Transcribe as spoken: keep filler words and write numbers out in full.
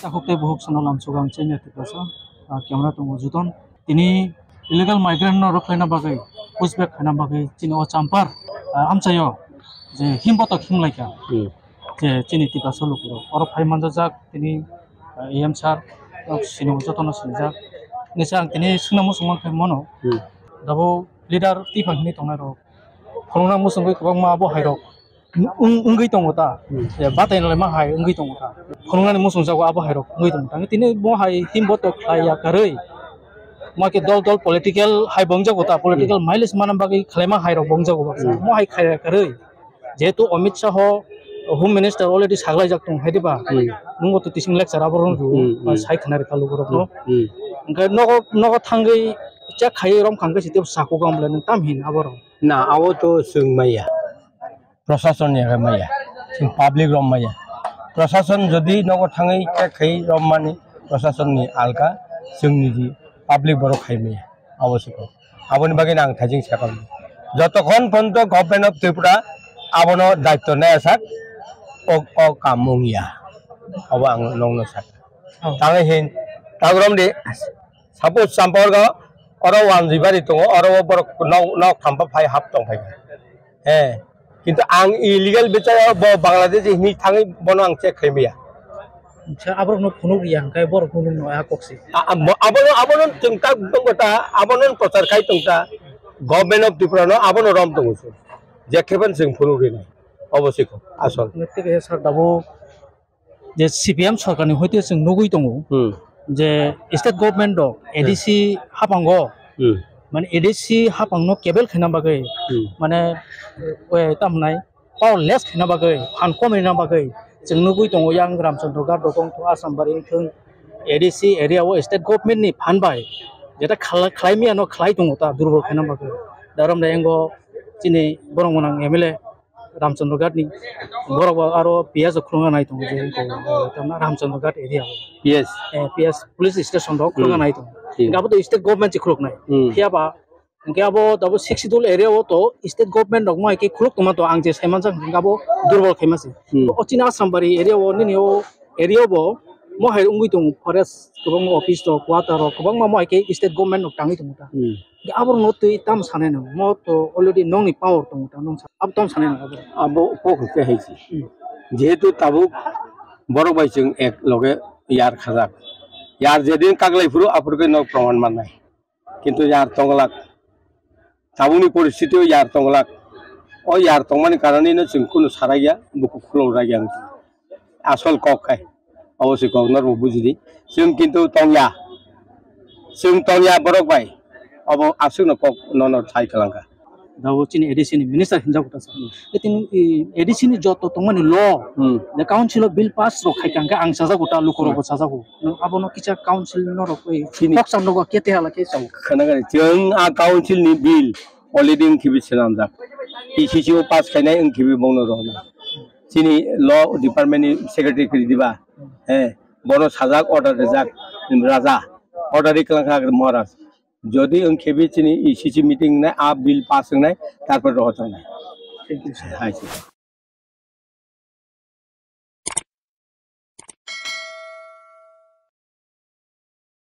Takhuk tei bukhuk sono lamsugo ang chini Tiprasa, ah, camera tongo Judon. Tini illegal migrant no rwkhlaina bagwi, pushback khaina bagwi chini o Champar, ah, amchaio je himbotok himlaikha. Hmm. Je chini Tiprasa lukurok oro phai manjajak tini, ah, A M sir, nok sini jotono sinijak. Nisa ang tini swngna muchung mankha mono. Hmm. Dabo leader tiphang hini tongnai rok. Phunukna muchungwi kwbangma abo hairok wng-, wngwi tongo ta. Hmm. Je batai nalai ma hai wngwi tongo ta. Phunuknani muchungjago abo hairok wngwi tongo ta. Tini bo hai himbotok khlai ya karwi. Ma khe dol dol political hai bongjago ta. Political Hmm. mileage mana bagwi khlaima hairok bongjago baksa. Hmm. Mo hai khlai ya karwi. Jehetu Amit Shah ho Home Minister already saglaijak tong hai diba. Hmm. Nungbo to tising lecture abo rung Hmm, hmm. sai khna rikha lukurok no. Hmm. Hwnkhe nogo, nogo thangwi check khai rom khang khe sitio sako gamle nung tam hin abo rok. Na, abo to chwng maya. Prasasonni maya. Chwng public rok maya. Prasasonni jodi nogo thangwi check khai rom mani prasasonni alka chwngni di public borok khai maya. Abo se kok. Aboni bagwi ang thaijing sakha. Jotokhon ponto Government of Tripura abono daityo nai sak o, o kam wngya. Abo ang nongno sakha. Oh. Tangwi hin, tagrom di, suppose Champar ga oro wanjwi bari tongo, oro o borok nok, nok thampa phai hap tong phai. He. Kintu ang illegal bichaya bo Bangladesh hini thangwi bono ang check khai maya. Acha, aborok no phunuk riya hwnkhe borok no nung no a kok se. A, a, mo-, abono, abono chwng tak tongo ta, abono prochar khai tong ta, Government of Tripura no abono rom tongo se. Jekhebon chwng phunuk rinai. Obo se kok, asol. Nokte khe sir dabo je C P M sorkar ni hoite chwng nugwi tongo Hmm. je state government rok Hmm. A D C hapango Hmm. mane A D C hapang no cable khaina bagwi Hmm. mane, eh, tam hwnai powerless khaina bagwi, phan kom rina bagwi chwng nugwi tongo yang Ramchandra Ghat rok wngkha, Asambari wngthung, A D C area o state government ni phan bai jeta khala-, khlai maya no khlai tongo ta durbol khaina bagwi. Darom da engo chini borok gwnang M L A Ramchandra Ghat ni borok bo aro P S rok khulukna nai tongo je wngkha, eh, tamo Ramchandra Ghat area o. P S. Eh, P S police station rok khulukna Hmm. nai tongo. Hmm. Hingke abo to state government se khuluknai. Hmm. Phiya ba Hingke abo tabuk Sixth Schedule area o to state government rok mo hai khe khuluk tongma to ang je sai manjak hingke abo durbol khaima se. Hmm. O chini Asambari area o nini o area o bo mo hai wngwi tongo forest kwbangma office rok quarter rok kwbangma mo hai khe state government rok tangwi tongo ta. Hmm. Hingke abo no twi tam sanai nang mo to already nokni power tongo ta nong sa abo tam sanai nang abo. Abo kok hwnkhe hai se. Hmm. Jehetu tabuk borok bai chwng ek loge yar khajak. Yar jedin kaglai phuru aphuru khe nok proman mannai. Kintu yar tonglak. Tabukni poristiti o yar tonglak. O yar tongmani karonwi no chwng kunu sarakya, bukhuk khulok rakya wngkha. Asol kok khai. Obo se kok norbo bujidi. Chwng kintu tongya. Chwng tongya borok bai. Obo aswkno kok nono thai kwlangkha. Dabo chini A D C ni minister hinjak ta sa. Etin, i, A D C ni joto tongmani law, Hmm. the council of bill pass rok khai kangkha ang sajago ta luko rok bo sajago. Nang abono kisa council norok, i, Chini- kok sam nogo kete hala ke sao. Khana gari chwng a council ni bill already wngkhibi swnamjak. P C C o pass khainai wngkhibi bongno rwna. Chini law department ni secretary kiri diba. Eh, bono sajak order rijak Raja. Order ri kwlangkha Maharaj. Jodi wngkhe bi chini E C C meeting wngnai, a bill pass wngnai, tarpor rohor tongnai. Thank you, sir. Hai, sir.